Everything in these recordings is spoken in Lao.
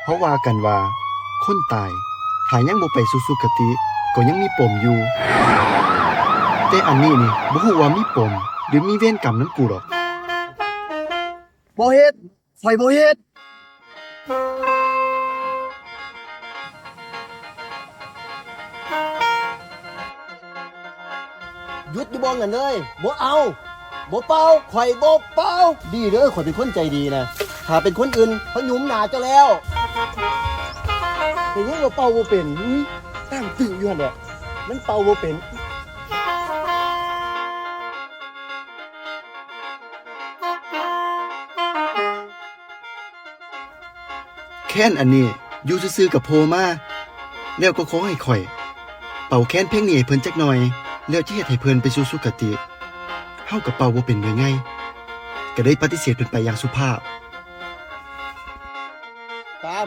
ເພາະວ່າກັນວ່າ ຄົນຕາຍ ຖ້າຍັງບໍ່ໄປສູ່ສຸຄະຕິ ກໍຍັງມີປົມຢູ່. ແຕ່ອັນນີ້ນີ້ ບໍ່ຮູ້ວ່າມີປົມ ຫຼື ມີເວນກຳນຳກູດອກ. ບໍ່ເຮັດ! ຂ້ອຍບໍ່ເຮັດ! ຢຸດຢູ່ບ່ອນນັ້ນເລີຍ! ບໍ່ເອົາ! ບໍ່ເປົ່າ! ຂ້ອຍບໍ່ເປົ່າ! ດີເດີ ຂ້ອຍເປັນຄົນໃຈດີນະ. ຖ້າເປັນຄົນອື່ນ ເຂົາຫຍຸມໜ້າເຈົ້າແລ້ວ. ເປັນຫຍັງວ່າເປົ່າບໍ່ເປັນ? ອຸ້ຍ ຕັ້ງຕຶ້ງຢູ່ຫັ້ນແຫຼະ. ມັນເປົ່າບໍ່ເປັນ. ແຄນອັນນີ້ຢູ່ຊື່ໆກໍໂຜ່ມາ, ແລ້ວກໍຂໍໃຫ້ຂ້ອຍເປົ່າແຄນເພງນີ້ໃຫ້ເພິ່ນຈັກໜ່ອຍ, ແລ້ວຈະເຮັດໃຫ້ເພິ່ນໄປສູ່ສຸຄະຕິ. ເຮົາກໍເປົ່າບໍ່ເປັນດ້ວຍໄງ, ກໍໄດ້ປະຕິເສດເພິ່ນໄປຢ່າງສຸພາບ. ຕາມ,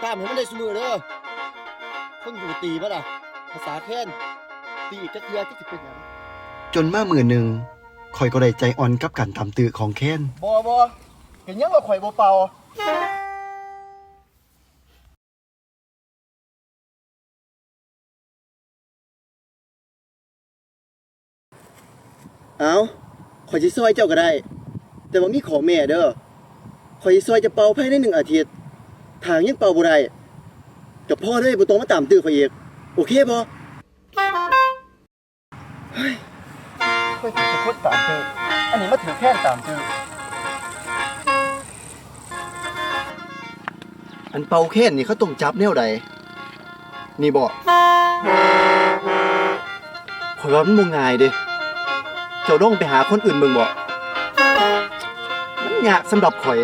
ຕາມໃຫ້ມັນໄດ້ຊຸມື້ເດີ. ຄົນຢູ່ຕີບໍ່ລະ? ພາສາແຄນ, ຕີອີກຈັກເທື່ອຈັກຊິເປັນຫຍັງ. ຈົນມາມື້ໜຶ່ງ, ຂ້ອຍກໍໄດ້ໃຈອ່ອນກັບການຕາມຕື້ຂອງແຄນ. ບໍ່, ບໍ່, ເປັນຫຍັງວ່າຂ້ອຍບໍ່ເປົ່າ? ເອົາ, ຂ້ອຍຊິຊ່ອຍເຈົ້າກໍໄດ້, ແຕ່ວ່າມີຂໍ້ແມ້ເດີ. ຂ້ອຍຊິຊ່ອຍເຈົ້າເປົ່າພາຍໃນໜຶ່ງອາທິດ. ຖ້າຫາກຍັງເປົ່າບໍ່ໄດ້, ກໍພໍເລີຍ, ບໍ່ຕ້ອງມາຕາມຕື້ຂ້ອຍອີກ. ໂອເຄບໍ່? ເຮີ້ຍ, ຂ້ອຍຖືກແຕ່ຄົນຕາມຕື້, ອັນນີ້ມາຖືກແຄນຕາມຕື້. ອັນເປົ່າແຄນນີ້ເຂົາຕ້ອງຈັບແນວໃດ? ນີ້ບໍ? ຂ້ອຍວ່າມັນບໍ່ງ່າຍເດ. ເຈົ້າລອງໄປຫາຄົນອື່ນເບິ່ງບໍ? ມັນຍາກສຳລັບຂ້ອຍ.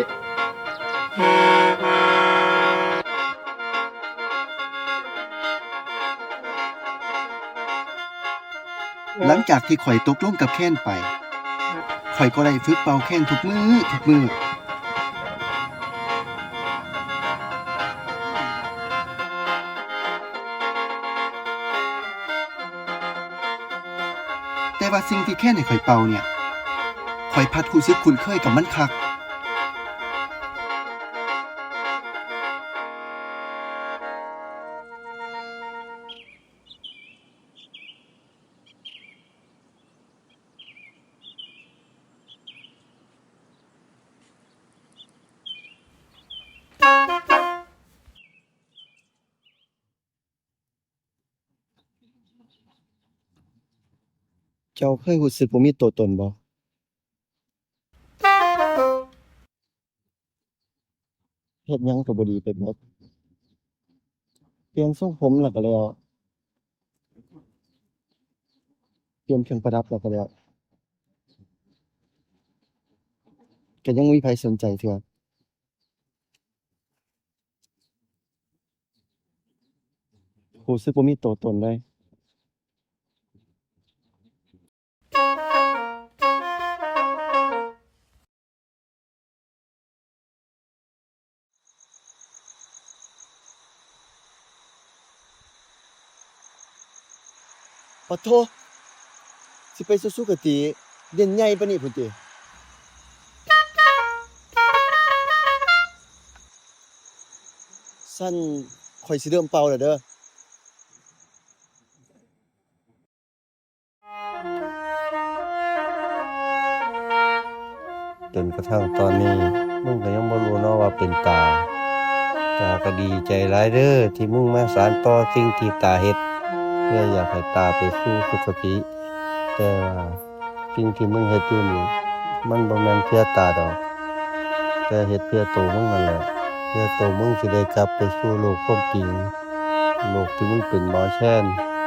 ຫຼັງຈາກທີ່ຂ້ອຍຕົກລົງກັບແຄນໄປ, ຂ້ອຍກໍໄດ້ຝຶກເປົ່າແຄນທຸກມື້, ທຸກມື້. ແຕ່ວ່າສິ່ງທີ່ແຄນໃຫ້ຂ້ອຍເປົ່າເນີ້ຍ, ຂ້ອຍພັດຮູ້ສຶກຄຸ້ນເຄີຍກັບມັນຄັກ. ເຈົ້າເຄີຍຮູ້ສຶກບໍ່ມີໂຕຕົນບໍ່? ເຮັດຫຍັງກໍບໍ່ດີໄປໝົດ. ປ່ຽນຊົງຜົມແລ້ວກໍແລ້ວ, ປ່ຽນເຄື່ອງປະດັບແລ້ວກໍແລ້ວ, ກໍຍັງບໍ່ມີໃຜສົນໃຈເທື່ອ. ຮູ້ສຶກບໍ່ມີໂຕຕົນເລີຍ. ປະໂທ, ຊິໄປສູ່ສຸຄະຕິ ເດັ່ນໃຫຍ່ປານນີ້ພຸ້ນຕິ? ຊັ້ນຂ້ອຍຊິເລີ່ມເປົ່າແລ້ວເດີ. ຈົນກະທັ້ງຕອນນີ້ ມຶງກໍຍັງບໍ່ຮູ້ເນາະວ່າເປັນຕາ. ຕາກໍດີໃຈຫຼາຍເດີ ທີ່ມຶງມາສານຕໍ່ສິ່ງທີ່ຕາເຮັດ ເພື່ອຢາກໃຫ້ຕາໄປສູ່ສຸຄະຕິ. ແຕ່ວ່າ ສິ່ງທີ່ມຶງເຮັດຢູ່ນີ້ ມັນບໍ່ແມ່ນເພື່ອຕາດອກ, ແຕ່ເຮັດເພື່ອໂຕມຶງນັ້ນແຫຼະ, ເພື່ອໂຕມຶງຊິໄດ້ກັບໄປສູ່ໂລກຄວາມຈິງ, ໂລກທີ່ມຶງເປັນໝໍແຄນ,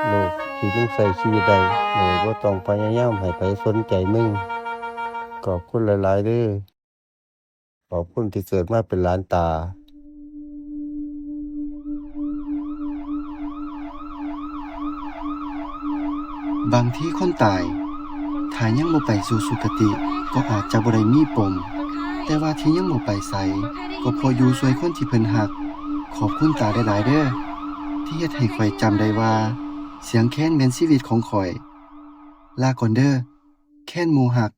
ໂລກທີ່ມຶງໃຊ້ຊີວິດໄດ້ໂດຍບໍ່ຕ້ອງພະຍາຍາມໃຫ້ໃຜສົນໃຈມຶງ. ຂອບຄຸນຫຼາຍໆເດີ. ຂອບຄຸນທີ່ເກີດມາເປັນຫຼານຕາ. ບາງທີຄົນຕາຍ ຖ້າຍັງບໍ່ໄປສູ່ສຸຄະຕິ ກໍອາດຈະບໍ່ໄດ້ມີປົມ, ແຕ່ວ່າທີ່ຍັງບໍ່ໄປໃສ ກໍເພາະຢູ່ຊ່ວຍຄົນທີ່ເພິ່ນຮັກ. ຂອບຄຸນຕາຫຼາຍໆເດີ ທີ່ເຮັດໃຫ້ຂ້ອຍຈຳໄດ້ວ່າ ສຽງແຄນແມ່ນຊີວິດຂອງຂ້ອຍ. ລາກ່ອນເດີ ແຄນໝູ່ຮັກ.